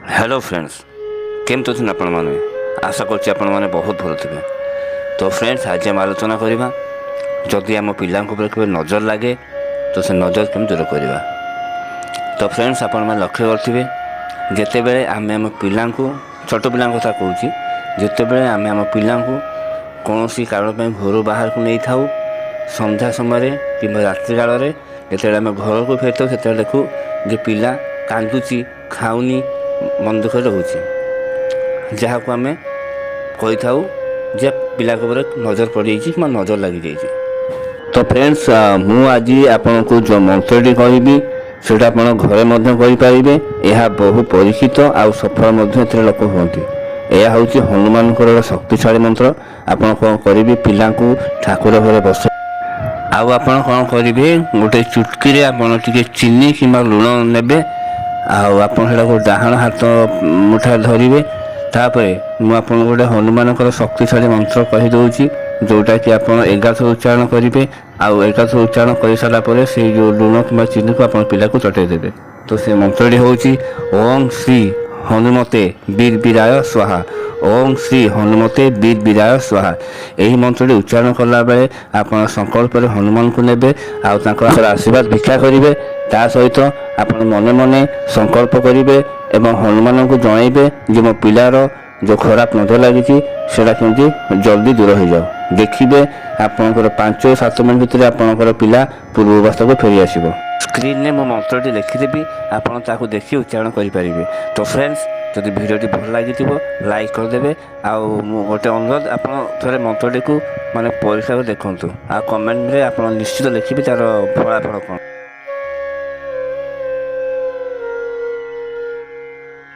Hello friends, କେମିତି ଅଛନ୍ତି ଆପଣମାନେ? ଆଶା କରୁଛି ଆପଣମାନେ ବହୁତ ଭଲ ଥିବେ। ତ ଫ୍ରେଣ୍ଡସ୍, ଆଜି ଆମେ ଆଲୋଚନା କରିବା, ଯଦି ଆମ ପିଲାଙ୍କ ଉପରେ କେବେ ନଜର ଲାଗେ ତ ସେ ନଜର କେମିତି ଦୂର କରିବା। ତ ଫ୍ରେଣ୍ଡସ୍, ଆପଣମାନେ ଲକ୍ଷ୍ୟ କରିଥିବେ, ଯେତେବେଳେ ଆମେ ଆମ ପିଲାଙ୍କୁ, ଛୋଟ ପିଲାଙ୍କ କଥା କହୁଛି, ଯେତେବେଳେ ଆମେ ଆମ ପିଲାଙ୍କୁ କୌଣସି କାରଣ ପାଇଁ ଘରୁ ବାହାରକୁ ନେଇଥାଉ ସନ୍ଧ୍ୟା ସମୟରେ କିମ୍ବା ରାତ୍ରି କାଳରେ, ଯେତେବେଳେ ଆମେ ଘରକୁ ଫେରିଥାଉ, ସେତେବେଳେ ଦେଖୁ ଯେ ପିଲା କାନ୍ଦୁଛି, ଖାଉନି, ମନ ଦୁଃଖରେ ରହୁଛି, ଯାହାକୁ ଆମେ କହିଥାଉ ଯେ ପିଲାଙ୍କ ଉପରେ ନଜର ପଡ଼ିଯାଇଛି କିମ୍ବା ନଜର ଲାଗିଯାଇଛି। ତ ଫ୍ରେଣ୍ଡସ୍, ମୁଁ ଆଜି ଆପଣଙ୍କୁ ଯେଉଁ ମନ୍ତ୍ରଟି କହିବି, ସେଇଟା ଆପଣ ଘରେ ମଧ୍ୟ କରିପାରିବେ। ଏହା ବହୁ ପରୀକ୍ଷିତ ଆଉ ସଫଳ ମଧ୍ୟ ଏଥିରେ ଲୋକ ହୁଅନ୍ତି। ଏହା ହେଉଛି ହନୁମାନଙ୍କର ଗୋଟେ ଶକ୍ତିଶାଳୀ ମନ୍ତ୍ର। ଆପଣ କ'ଣ କରିବେ? ପିଲାଙ୍କୁ ଠାକୁର ଘରେ ବସ ଆଉ ଆପଣ କ'ଣ କରିବେ, ଗୋଟେ ଚୁଟକିରେ ଆପଣ ଟିକେ ଚିନି କିମ୍ବା ଲୁଣ ନେବେ ଆଉ ଆପଣ ସେଇଟାକୁ ଡାହାଣ ହାତ ମୁଠାରେ ଧରିବେ। ତାପରେ ମୁଁ ଆପଣଙ୍କୁ ଗୋଟେ ହନୁମାନଙ୍କର ଶକ୍ତିଶାଳୀ ମନ୍ତ୍ର କହିଦେଉଛି, ଯେଉଁଟାକି ଆପଣ 11 ଥର ଉଚ୍ଚାରଣ କରିବେ। ଆଉ 11 ଥର ଉଚ୍ଚାରଣ କରିସାରିଲା ପରେ ସେଇ ଯେଉଁ ଲୁଣ କିମ୍ବା ଚିନିକୁ ଆପଣ ପିଲାକୁ ଚଟେଇ ଦେବେ। ତ ସେ ମନ୍ତ୍ରଟି ହେଉଛି "ଓಂ ଶ୍ରୀ ହନୁମତେ ବୀର ବୀରାୟ ସ୍ୱାହା, ଓಂ ଶ୍ରୀ ହନୁମତେ ବୀର ବୀରାୟ ସ୍ୱାହା"। ଏହି ମନ୍ତ୍ରଟି ଉଚ୍ଚାରଣ କଲାବେଳେ ଆପଣ ସଂକଳ୍ପରେ ହନୁମାନଙ୍କୁ ନେବେ ଆଉ ତାଙ୍କର ଆଶୀର୍ବାଦ ଭିକ୍ଷା କରିବେ। ତା ସହିତ ଆପଣ ମନେ ମନେ ସଂକଳ୍ପ କରିବେ ଏବଂ ହନୁମାନଙ୍କୁ ଜଣାଇବେ ଯେ ମୋ ପିଲାର ଯେଉଁ ଖରାପ ନଜର ଲାଗିଛି, ସେଇଟା କେମିତି ଜଲ୍ଦି ଦୂର ହେଇଯାଉ। ଦେଖିବେ, ଆପଣଙ୍କର 5-7 ମିନିଟ୍ ଭିତରେ ଆପଣଙ୍କର ପିଲା ପୂର୍ବ ଅବସ୍ଥାକୁ ଫେରି ଆସିବ। ସ୍କ୍ରିନ୍ରେ ମୁଁ ମନ୍ତ୍ରଟି ଲେଖିଦେବି, ଆପଣ ତାକୁ ଦେଖି ଉଚ୍ଚାରଣ କରିପାରିବେ। ତ ଫ୍ରେଣ୍ଡସ୍, ଯଦି ଭିଡ଼ିଓଟି ଭଲ ଲାଗିଥିବ, ଲାଇକ୍ କରିଦେବେ। ଆଉ ମୁଁ ଗୋଟେ ଅନୁରୋଧ, ଆପଣ ଥରେ ମନ୍ତ୍ରଟିକୁ ମାନେ ପରୀକ୍ଷା କରି ଦେଖନ୍ତୁ ଆଉ କମେଣ୍ଟରେ ଆପଣ ନିଶ୍ଚିତ ଲେଖିବେ ତା'ର ଫଳାଫଳ କ'ଣ।